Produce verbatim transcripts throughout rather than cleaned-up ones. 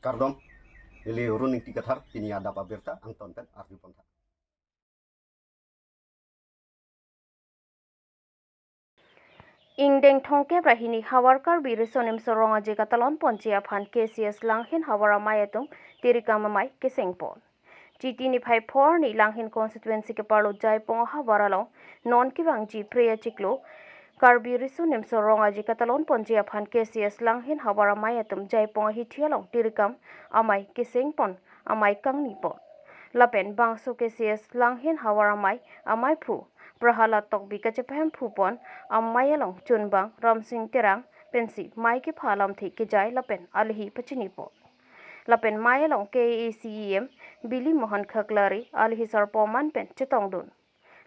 Kardom, neli Arun Ingti Kathar, pini adap abirta angton pen arju pontha. Ingdeng thomkep ra hini Havar Karbi Riso Nimso Rong Aje katalon ponji aphan K C S Langhin Havar amei atum tirikam amei keseng pon. Chiti niphai phor ni Langhin constituency keparlo Jaipong ahavar along non kevangji Priya Chiklo Karbi Riso Nimso Rong Aje katalon ponji aphan K C S Langhin Havar amei atum Jaipong ahithi along tirikam amei keseng pon, amei kangni pon. Lapen bangso K C S Langhin Havar amei, ameiphu Prahalad Tokbi kachepahemphu pon amei along chunbang Ramsing Terang pensi mei kepha alamthe kejai lapen alehi pachini pon. Lapen mei along K A A C E M Bili Mohan Khaklari alehi sarpo man pen chetongdun.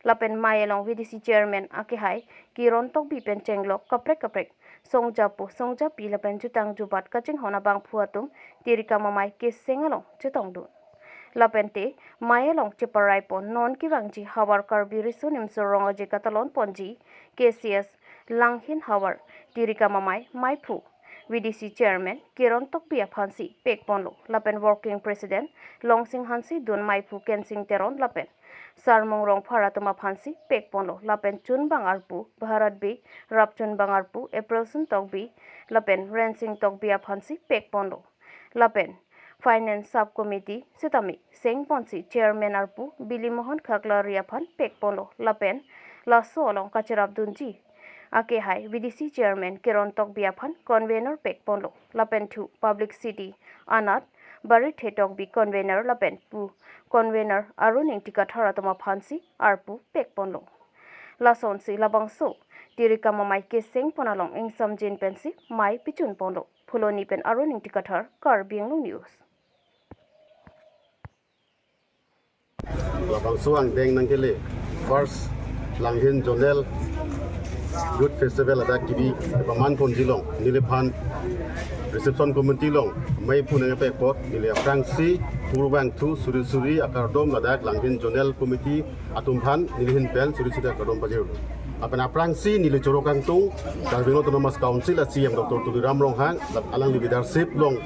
Lapen mei along V D C chairman akehai Kiron Tokbi pen chenglok kaprek kaprek songjapo songjapi lapen jutang jubat kachinghon abangphu atum tirikam amei keseng along chetongdun. Lapen te mei along cheparai pon non kevangji Havar Karbi Riso Nimso Rong Aje katalon ponji K C S Langhin Havar tirikam amei, meiphu V D C chairman Kiron Tokbi aphansi pek ponlo. Lapen working president Longsing Hanse, dun meiphu Kensing Teron lapen Sarmung Rongphar atum aphansi pek ponlo. Lapen chunbang arpu Bharat Bey, rap chunbang arpu Aprilson Tokbi lapen Rensing Tokbi aphansi pek ponlo. Lapen finance sub committee sitame seng ponsi chairman arpu Bili Mohan Khaklari aphan pek ponlo. Lapen laso along kacherapdunji akehai V D C chairman Kiron Tokbi aphan convener pek ponlo. Lapen thu publicity anat Barithe Tokbi convener lapen pu convener Arun Ingti Kathar atum aphansi arpu pek ponlo. Lasonsi labangso tirikam amei keseng pon along ingsamjin pensi mei pichun ponlo. Phuloni pen Arun Ingti Kathar, Karbi Anglong News. Labangso angdeng nangkele first Langhin Zonal Youth Festival ladak kebi kepaman ponji along neliphan reception committee along meiphu nangkepek apot neli aphrangsi purvangthu suri suri akardom ladak Langhin Zonal Committee atum aphan neli ahin pen suri suri akardom pajirlo. Lapen aphrangsi neli choro kangtung Karbi Anglong Autonomous Council a C E M Doctor Tuliram Ronghang, alangli leadership along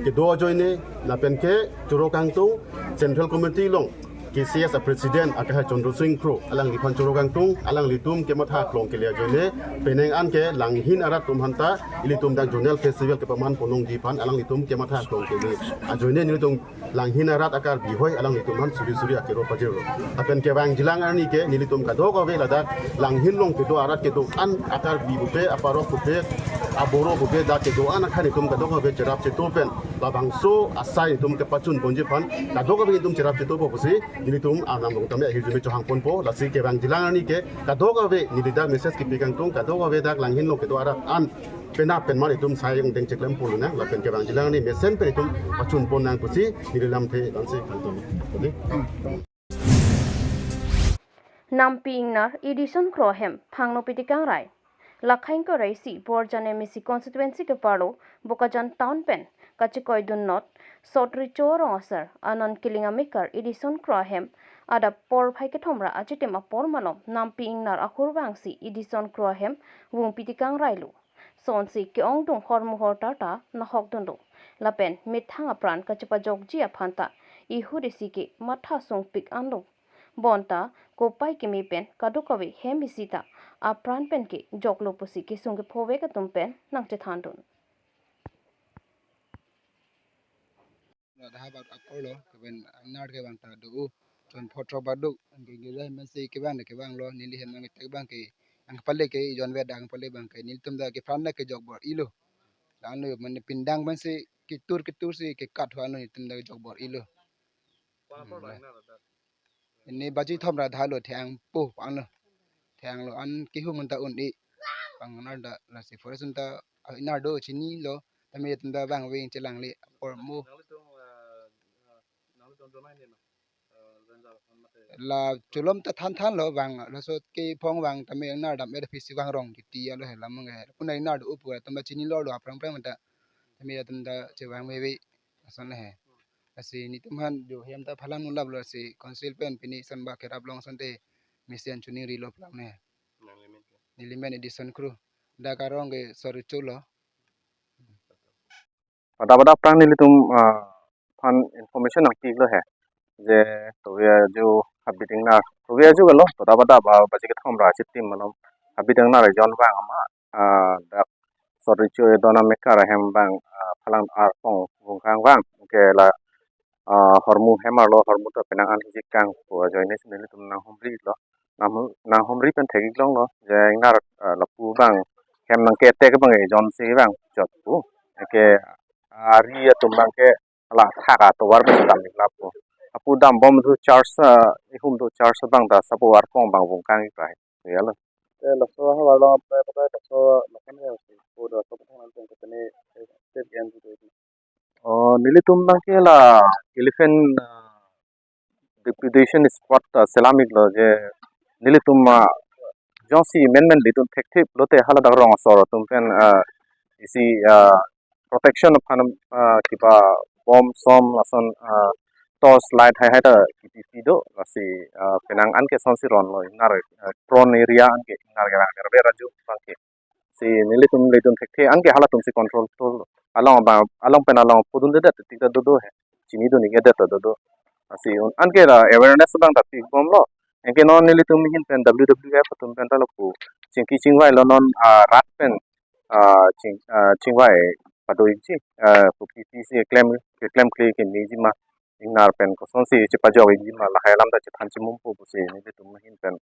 kedo ajoine, lapen ke choro kangtung Central Committee along K C S a President akehai Chandra Sing Kro, alangliphan choro kangtung, alanglitum kematha klong kele ajoine, penang an ke Langhin arat atum aphanta ilitum dak Zonal Festival kepaman ponlongji aphan alanglitum kematha klong kele ajoine nelitum Langhin arat a-Karbi hoi alanglitum aphan suri suri akero pajirlo. Lapen kevangjilang arni ke nelitum kadokave ladak Langhin along kedo arat kedo-an a-Karbi pupe, aparok pupe, aboro pupe, dak kedo-an akhan itum kadokave cherap cheto pen labangso asai itum kepachun ponji aphan kadokave itum cherap cheto po pusi nelitum arnam along tame ahirjume chohang ponpo. Lasi kevangjilang arni ke kadokave neli dak message kepi kangtung, kadokave dak Langhin along kedo arat an penap penman itum sai angdeng cheklem pon nang, lapen kevangjilang arni mesen pen itum pachun pon nang pusi neli lamthe ansi kangtung. Jadi, Nampi ingnar Edison Kro ahem phangno pitikang rai. Lakhai ingkoi ra isi Borjan M A C constituency keparlo Bokajan town pen kachikoidun not Sotri Cho Rong asar anon kiling amekar Edison Kro ahem adap porphai kethom ra achitim apor malom nampi ingnar ahur vangsi Edison Kro ahem vung pitikang railo. Sonsi ke-ongdung hormu hortar ta nahokdunlo. Lapen methang apran kachepajokji aphanta ihut isi ke matha sungpik anlo. Bonta kopai keme pen kadokave hem isi ta apran pen ke joklo pusi kesung kephovek atum pen nangchethandun. Dak havar aporlo, kevang ingnar kevang ta do, chon photrok ba do, anke gilai masi kevang le kevanglo, neli hem nangketek abang ke, angpale ke, jon ve dak angpale abang ke, nelitum dak kepran dak kejok bor-ilo. Lahenlo, mane pindang pensi ketur ketur si kekat hu anlo, nelitum dak kejok bor-ilo. Hmm, lah. Ini baji thom ra dhalo thengpo panglo. Thenglo an kehum ta un-e. Pang ingnar dak lasi forest ta ingnar do chinilo. Tame tum ta vangve chelang le pormo. La chulom ta than thanlo vang laso kephong vang tame ingnar dam er pisi vang rong kiti alo he lamang he. Puna ingnar do upu tum ta chinilo lo aphrang phrang ta. Tame tum ta chevangveve. Ason le he. Lasi nelitum aphan jo hem ta phalang nulap lo lasi council pen pini sanba kerap long asonte mesen chuningri lo plang ne. Neli men Edison Kro. Dak arong ke Sotri Cho lo. Pada pada aphrang nelitum, ah, aphan information nangpiklo he. Je tovi ajo habit ingnar. Tovi ajo kalo, pada pada ba baji kethom ra chitim malom. Habit ingnar ejon vang ama, ah, dak Sot Recho Dona Mekar ahem vang, ah, phalang arpong vungkang vang. Ke la, ah, hormu hem arlo, hormu ta penang an hijik kang pu ajoine si nelitum nanghumrilo. Nang, nanghumri pen thek-ik longlo. Je ingnar, ah, lapu vang hem nangke-attack vang ejon si vang chot pu. Ke ari atum vang ke la thak atovar pen dam-ik lapu. Lapu dambom do charge, ah, ihum do charge vang ta sapo arpong vang vungkang-ik ra he. Ya lo. Eh, laso havar lo, eh, pakai laso lakan ya si. Ko do laso pakai nanti ke tene, eh, step yang gitu. Oh, nelitum vang ke la elephant, ah, deputation squad, ah, selam-iklo je nelitum, ah, jongsi menmen ledun thekthe pulote hala dak rong asor atum pen, ah, isi, ah, protection aphan, ah, kiba bom som lason, ah, torch light haihai ta kipi pi do, lasi, ah, penang an ke sonsi ronlo ingnar, ah, prone area an ke ingnar ke rang rang raju vang ke. Si nelitum ledun thekthe an ke halatum si control to. Along abang, along pen along pudundedet tik ta dodo he. Chinidun-ik-edet ta dodo. Si un an ke la awareness abang ta pikbomlo. Anke non nelitum ahin pen W W F atum pen ta lapu chingki chingvailo non, ah, rat pen, ah, ching, ah, chingvai pado-ikji, ah, kopi pi si keklem, keklemkle kemeji ma, ingnar pen kosonsi chepajok-ikji ma, lahai alam ta chethan chimumpo pusi nelitum ahin pen,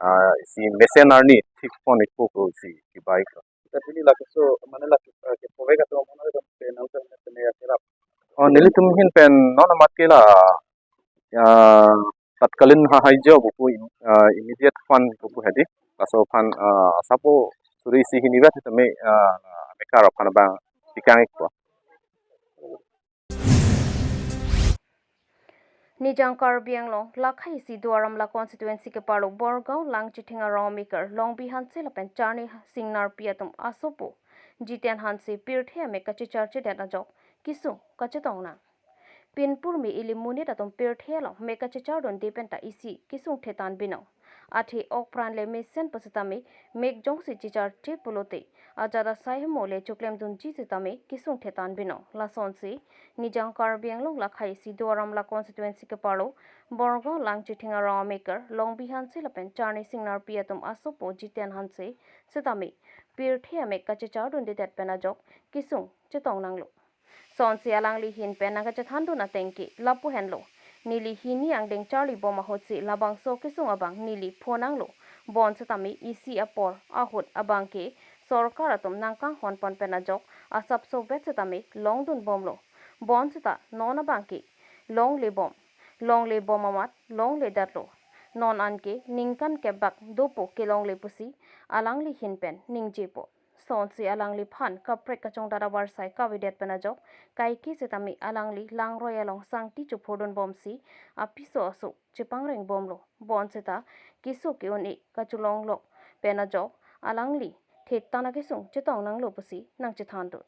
ah, isi mesen arni thikpon-ikpo pusi kibai ko. Kita pini la keso, mane la ke, eh, ke pove ka to, mane la ke nang sa ne ya kerap. Oh, nelitum ahin pen non amat ke la, ya, tatkalin hahaija pupu im-, ah, immediate fund pupu hedi. Laso aphan, ah, sapo suri isi hini vet tame, ah, Mekar aphan abang pikang-ikpo. Nijang Karbi Anglong, lakhai isi Duar Amla constituency keparlo Borgaon Langchithing arong amekar Longbi Hanse lapen charni singnarpi atum asopo Jiten Hanse pirthe amek kachechar chedet ajok kesung kachetong nang. Pinpur me ili monit atum pirthe along mek kachechar dunde penta isi kesung thetan binong. Athe okpran le mesen pusitame mek jongsi chechar the pulote ajat asai hemo le choklemdunji sitame kesung thetan binong. Lasonsi Nijang Karbi Anglong lakhai isi Duar Amla constituency keparlo Borgaon Langchithing arong amekar Longbi Hanse lapen charni singnarpi atum asopo Jiten Hanse sitame pirthe amek kachechar dundedet pen ajok kesung chetong nanglo. Sonsi alangli ahin pen nangkachethandun ateng ke lapu henlo. Neli hini angdeng charlibom ahutsi labangso kesung abang neli phonanglo. Bonsitame isi apor ahut abang ke sorkar atum nangkanghonpon pen ajok asapso bet sitame longdunbomlo. Bonsita non abang ke longlebom. Longlebom amat longledetlo. Non anke ningkan kebak dopo kelongle pusi alangli ahin pen ningjepo. Sonsi alangliphan kaprek kachongdat avarsai kavedet pen ajok kaike sitame alangli langroi along sangti chophurdunbomsi apiso aso chepangrengbomlo. Bonsita keso ke-un-e kacholonglok pen ajok alangli thetan akesung chetong nanglo pusi nangchethandun.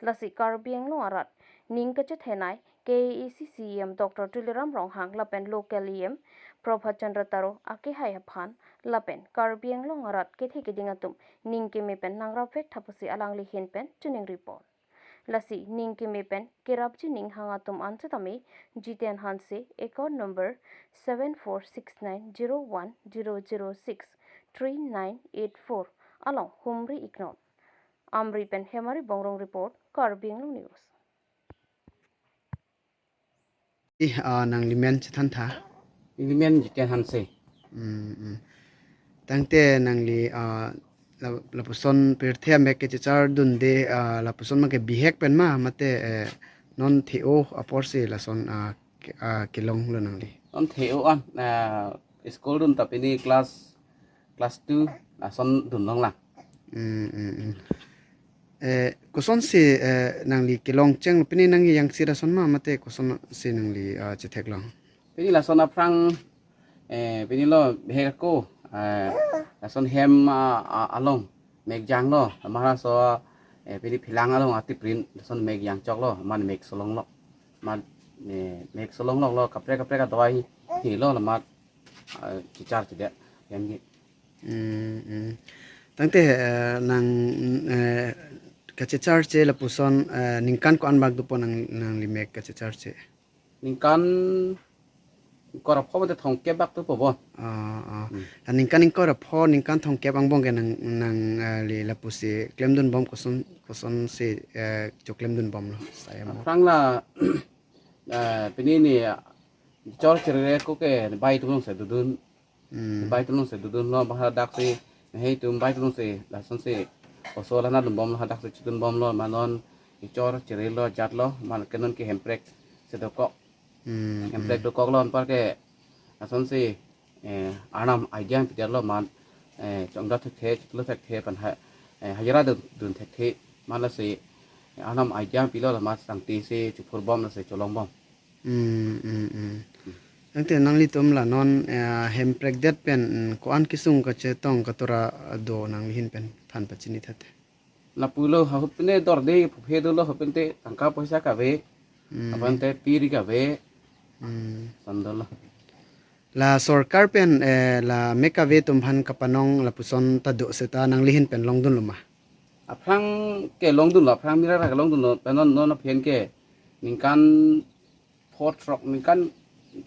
Lasi Karbi Anglong arat ning kachethenei K A A C C E M Doctor Tuliram Ronghang lapen local E M Prabhat Chandra Taro akehai aphan lapen Karbi Anglong arat kethe keding atum ning keme pen nangrapvek tha pusi alangli ahin pen chiningripon. Lasi ning keme pen kerapji ninghang atum ansitame Jiten Hanse account number seven four six nine zero one zero zero six three nine eight four along humri-iknon. Amri pen Hemari Bongrung report, Karbi Anglong News. Ih, ah, nangli men chethan tha. Neli men Jiten Hanse. Hmm, hmm. Tangte nangli, ah, la-, lapuson pirthe amek kachechar dunde, ah, lapuson ma ke bihek pen ma, mate, eh, non the-o aporsi lason, ah, ke-, ah, kelonglo nangli. Non the-o an, ah, school dun ta pini class, class two, lason dunlonglang. Hmm, hmm, hmm. Eh, kosonsi, eh, nangli kelong cheng pini nangli yangsi lason ma mate kosonsi nangli, ah, chetheklong? Pini lason aphrang, eh, pini lo bihek ako, eh, lason hem, ah, ah, along mek janglo, amahra so, eh, pini philang along atiprin lason mek jangchoklo, man mek solonglok. Man, eh, mek solongloklo, kaprek kaprek adawai helo lamat, ah, chechar chedet. Yang ni. Hmm, hmm. Tangte, eh, nang, eh, Kachecharche lapuson, eh, ningkan ko-an bak dopo nang, nangli mek kachecharche? Ningkan ingkoi ra pho mate thomkep bak dopo bo. Ah, ah. Hmm. La ningkan ingkoi ra pho, ningkan thomkep angbong ke nang, nang, eh, li lapusi klemdunbom koson, kosonsi, eh, choklemdunbomlo, saya mo. Aphrang la, eh, pini ni, ah, chor cherere ko ke bai atum alongsi dodun. Hmm. Bai atum alongsi dodunlo, ba hadaksi, hei atum bai atum alongsi, lasonsi, oso la nadunbomlo, hadaksi chodunbomlo, ma non, kechor cherelo, jatlo, ma ke non ke hemprek si dokok. Hmm, hemprek hmm. Dokoklo anparke, lasonsi, eh, Arnam idea pidetlo, ma, eh, chongda thekthe, chiklo thekthe, pan ha, eh, hajira dun, dun thekthe, ma lasi, eh, Arnam idea pilo, la ma sangti si, chuphurbom lasi, cholongbom. Hmm, hmm, hmm. Tangte nanglitum la non, eh, hemprek det pen, hmm, ko-an kesung kachetong katora do nanglihin pen than pachini thate. Lapulo ha hupine dorde phuphe dolo hupinte tangka poisa kave, hmm. Apante piri kave, hmm. Sandolo. La sorkar pen, eh, la mek kave atum aphan kapanong lapuson ta do seta nanglihin pen longdunlo ma? Aphrang ke longdunlo, aphrang mira ra ke longdunlo, pen non, non aphen ke ningkan pho throk ningkan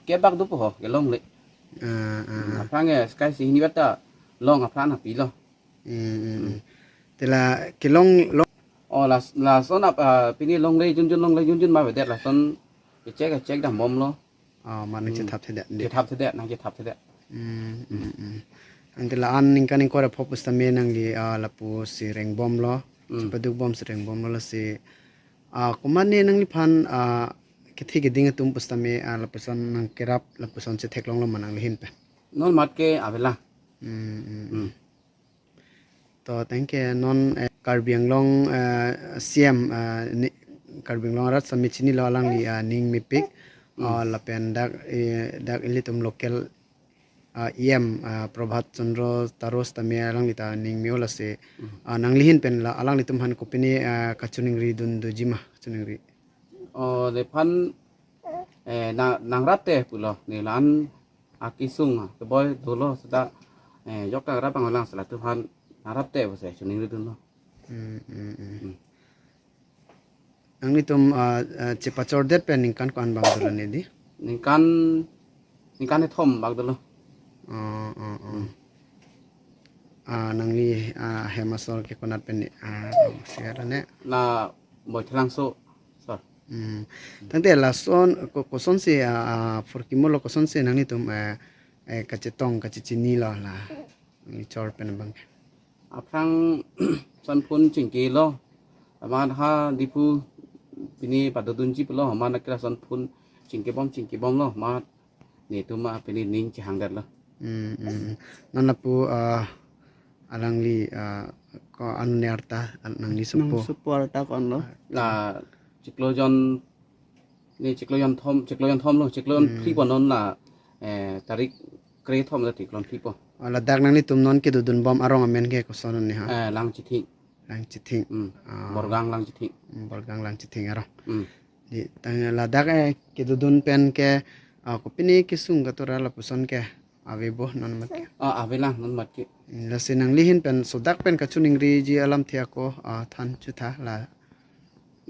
kep bak dopo ho, kelongle. Ah, ah, ah. Aphrang ke sky si hini bata long aphrang hapilo. Hmm, hmm, hmm. Te la kelong long. Oh, la, lason ap, ah, pini longle junjun, longle junjun ma avedet lason kechek, kechek dambomlo. Oh, ma nang hmm. Chethap thedet, de. Chethap thedet, nang chethap thedet. Hmm, hmm, hmm. Tangte la-an ningkan ingkoi ra pho pusitame nangli, ah, lapusi rengbomlo. Hmm. Chepadukbomsi rengbomlo lasi. Ah, komatne nangliphan, ah, kethe keding atum pusitame, ah, lapuson nangkerap, lapuson chetheklonglo ma nanglihin pen? Non mat ke avelang. Hmm, hmm, hmm. Hmm. To, thank you. Non, eh, Karbi Anglong, eh, C M, eh, ni, Karbi Anglong arat sami chinilo alangli, eh, ning mepik. Hmm. Ah, lapen dak, eh, dak ilitum local, ah, E M, ah, Prabhat Chandra Taro sitame alangli ta ning me-o lasi. Hmm. Ah, nanglihin pen la alanglitum aphan kopine, ah, kachiningri dun doji ma, kachiningri? Oh, nephan, eh, na, nangrap te pulo, ne la-an akesung, ah, keboi dolo seta, eh, jok ta rap anglang sela atum aphan nangrap te pusi chiningri dunlo. Hmm, hmm, hmm. Hmm. Nanglitum, ah, ah, chepachordet pen ningkan ko-an bak dolo ne di? Ningkan, ningkan kethom bak dolo. Oh, oh, oh. Hmm. Ah, nangli, ah, hem asor ke konat pen ne? Ah, oh, siya ne? La Boithalangso, sir. Hmm. Tangte lason, ko-, kosonsi, ah, ah, phurkimo lo kosonsi nanglitum, eh, eh, kachetong, kachechinilo la. Nangli chor pen abang. Aphrang son phun chingkilo. Amat ha Diphu pini padodunji pulo, amat nakira son phun chingkibom, chingkibomlo, amat netum ma pini ning chehangdetlo. Hmm, hmm, hmm. Non lapu, ah, alangli, ah, ko-an ne arta, an-, nangli sopo? Nang sopo arta ko-anlo? La chiklo jon, ne chiklo jon thom, chiklo jon thomlo, chiklo jon hmm. Phli po non la, eh, tarik krethom la chiklo jon phli po. Oh, ladak nanglitum non kedodunbom arong amen ke koson ne ha? Eh, Langchithing. Langchithing. Hmm. Ah. Borgang Langchithing. Hmm, Borgang Langchithing arong. Hmm. Di, tang ladak, eh, kedodun pen ke, ah, kopine kesung katora lapuson ke avebo non mat ke? Ah, avelang non mat ke. Hmm, lasi nanglihin pen sodak pen kachiningriji alamthe ako, ah, than chutha la.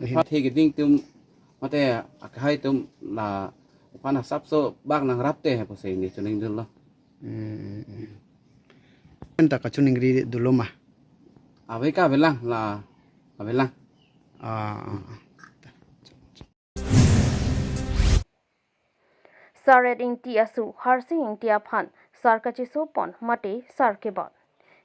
Nephan the keding atum mate akhai atum la nephan asapso bak nangrap te pusi ne chining dunlo. Hmm, hmm, hmm. Anta kachiningri dolo ma? Ave ke avelang la, avelang. Ah, ah, ah. Saret Ingti asu Harsing Ingti aphan sar kachesopon mate sar kebat.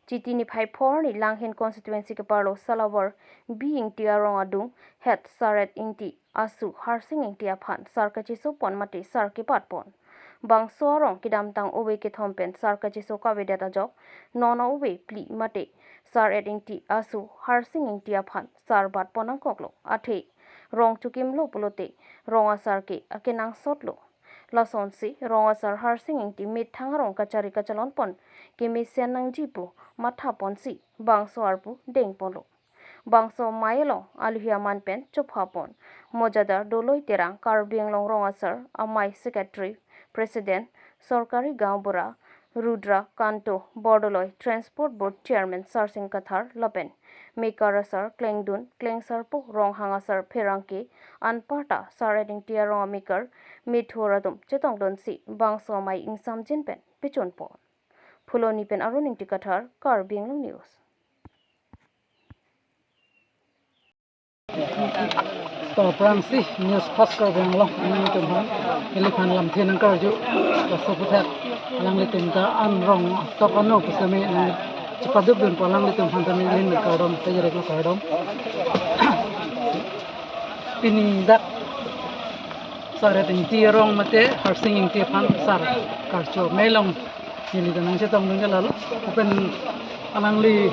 Chiti niphai phli arni Langhin constituency keparlo Salawar B Ingti arong adung het Saret Ingti asu Harsing Ingti aphan sar kachesopon mate sar kebatpon. Bangso arong kedamtang ove kethom pen sar kacheso kavedet ajok, non ove phli mate Saret Ingti asu Harsing Ingti aphan sar batpon nangkoklo. Athe rong chokimlo pulote rong asar ke akenangsotlo. Lasonsi rong asar Harsing Ingti methang arong kachari kachalonpon kemesen nangji pu mathaponsi bangso arpu dengponlo. Bangso amei along alohi aman pen chophapon Mojadar Doloi Terang, Karbi Anglong Rong Asar Amei Secretary, President, Sorkari Gaonbura Rudra Kanto, Bordoloi Transport Board Chairman Sarsing Kathar lapen Mekar asar klengdun, klengsarpo Ronghang asar pherangke, anparta Sar Ret Ingti arong amekar, methur atum chetongdunsi bangso amei ingsamjin pen pechunpo. Phuloni pen Arun Ingti Kathar, Karbi Anglong News. To aphrangsi News First Karbi Anglong nangtum aphan, neliphan lamthe nangkarju. Laso aphuthak alanglitum ta an rong sok ano pusitame nangchepadukdunpo, alanglitum aphan ta neli kardom, ta jerek lo kardom. Pini dak Sar Ret Ingti arong mate Harsing Ingti aphan sar karcho melong neli ta nangchetongdun ke lalo. Lapen alangli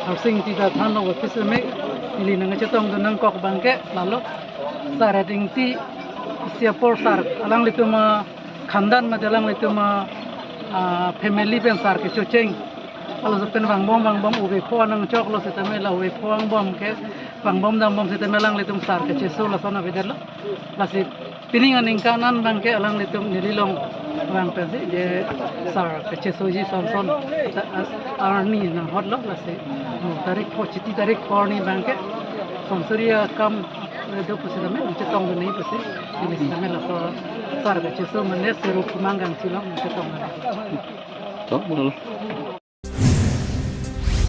Harsing Ingti ta thanlo office me, neli nangchetongdun nangkok abang ke lalo. Sar Ret Ingti isi apor sar, alanglitum akhandan mate alanglitum a, ah, family pen sar kechocheng. Lasi pen vangbom vangbom ove pho nangchoklo sitame, la ove pho vangbom ke, vangbom dambom sitame alanglitum sar kecheso lason avedetlo. Lasi pining aningkan an abang ke alanglitum neli along vang pensi je sar kechesoji sonson ta, a, arni nanghotlo. Lasi, hmm, tarik pho, chiti tarik pho arni abang ke sonsuri akam, eh, do pusitame nangchetongdun nangji pusi, neli sitame laso sar kecheso mane seru kumang gangsi along nangchetongdun nangji. To, lalo.